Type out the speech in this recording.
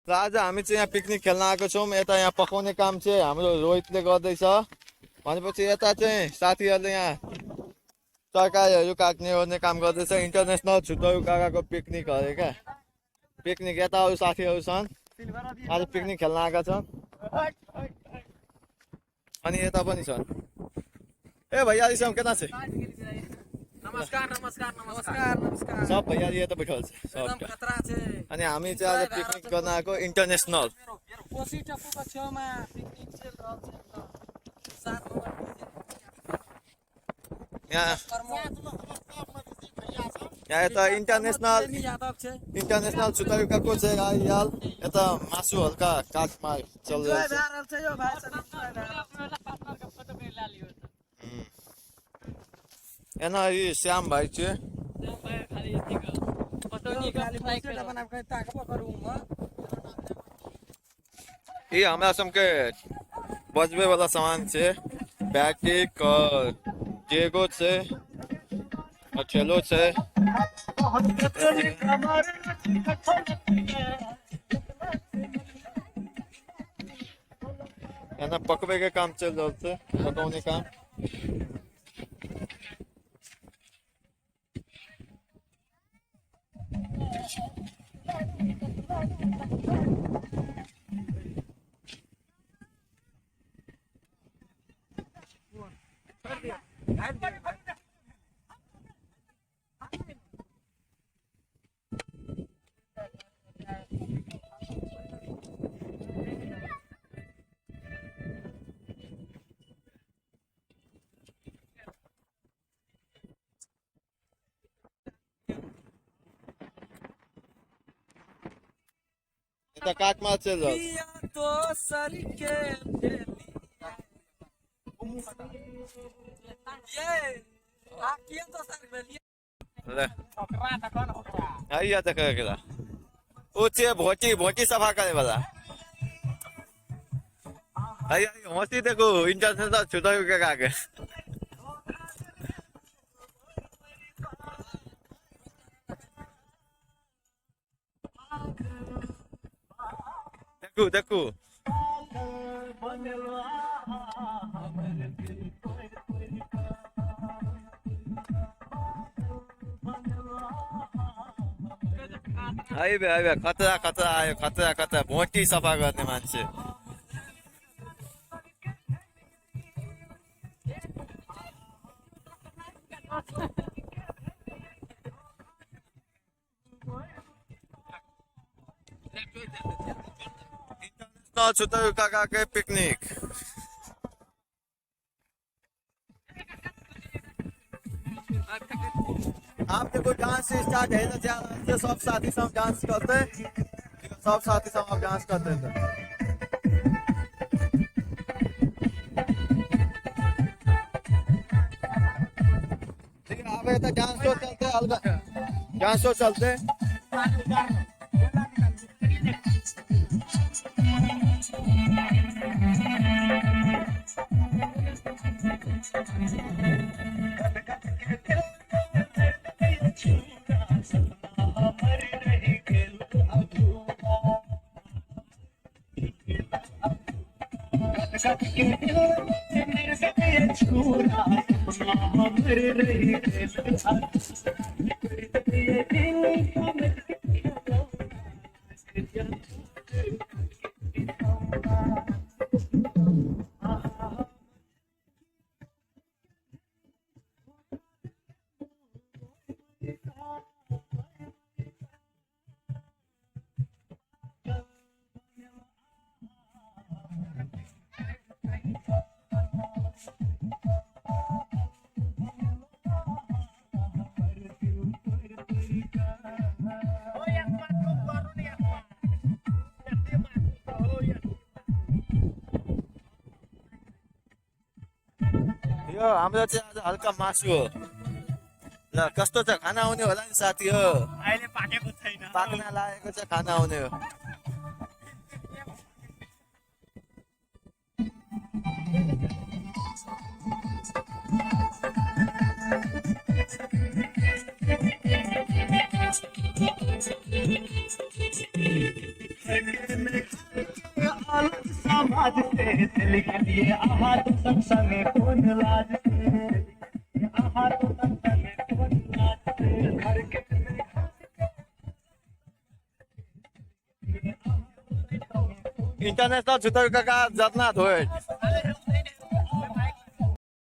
र आज हामी चाहिँ यहाँ पिकनिक खेल्न आएको छौँ। यता यहाँ पकाउने काम चाहिँ हाम्रो रोहितले गर्दैछ। भनेपछि यता चाहिँ साथीहरूले यहाँ तरकारीहरू काट्ने ओर्ने काम गर्दैछ। इन्टरनेसनल छुट्टै काकाको पिकनिक अरे क्या पिकनिक। यता अरू साथीहरू छन्, आज पिकनिक खेल्न आएका छन्। अनि यता पनि छन्। ए भैयारी सब केना छै? नमस्कार नमस्कार नमस्कार नमस्कार। सब भैयारी यता बैठल छै एकदम सबटा। खतरा छै। अनि हामी चाहिँ आज पिकनिक गर्न आएको इन्टरनेसनल। कोशी टापुको छेउमा पिकनिक चलि रहल छै। एकदम 7 नम्बर यहाँ प्रमोद यहाँ यता इन्टरनेसनल यादव छै। इन्टरनेसनल छुट्टै को चाहिँ आइहाल। यता मासु हल्का काटमा एन्जॉय चलिरहेछ। भए रहल छै यौ भाइ सब, एन्जॉय भए रहल छै। एना ई श्याम भाइ छै। खाली पैसा बनाब के ताकबो करू म। ई हमरा सबके बजबे वाला सामान छै। बैटिक और जेगो छै और ठेलो छै। एना पकबै के काम चलि रहल छै, पकौने काम। एतऽ काटमा चलि रहल छै। पिया तो सर के ये आ किया तो सर भेलिए। ले हैया देखै एकरा। ओ छै भोटी, भोटी सफा करे वाला। हैया हँसी देखू इंटरनेशनल छुटै काका के। देखू देखू। आइबे आइबे खतरा खतरा आयो, खतरा खतरा भोटी सफा गर्ने मान्छे। इन्टरनेसनल छुट्टै काका के पिकनिक। आप देखो डांस स्टार्ट है ना, जहाँ सब साथी सब डांस करते हैं, सब साथी सब आप डांस करते हैं। ठीक है, आप ये तो डांस तो चलते हैं, हल्का डांस तो चलते हैं। यो हाम्रो चाहिँ आज हल्का मासु हो। ल कस्तो छ खाना आउने होला नि साथी हो? अहिले पाकेको छैन, पाक्न लागेको छ, खाना आउने हो। इंटरनेशनल छुतरुका का जतना धोए।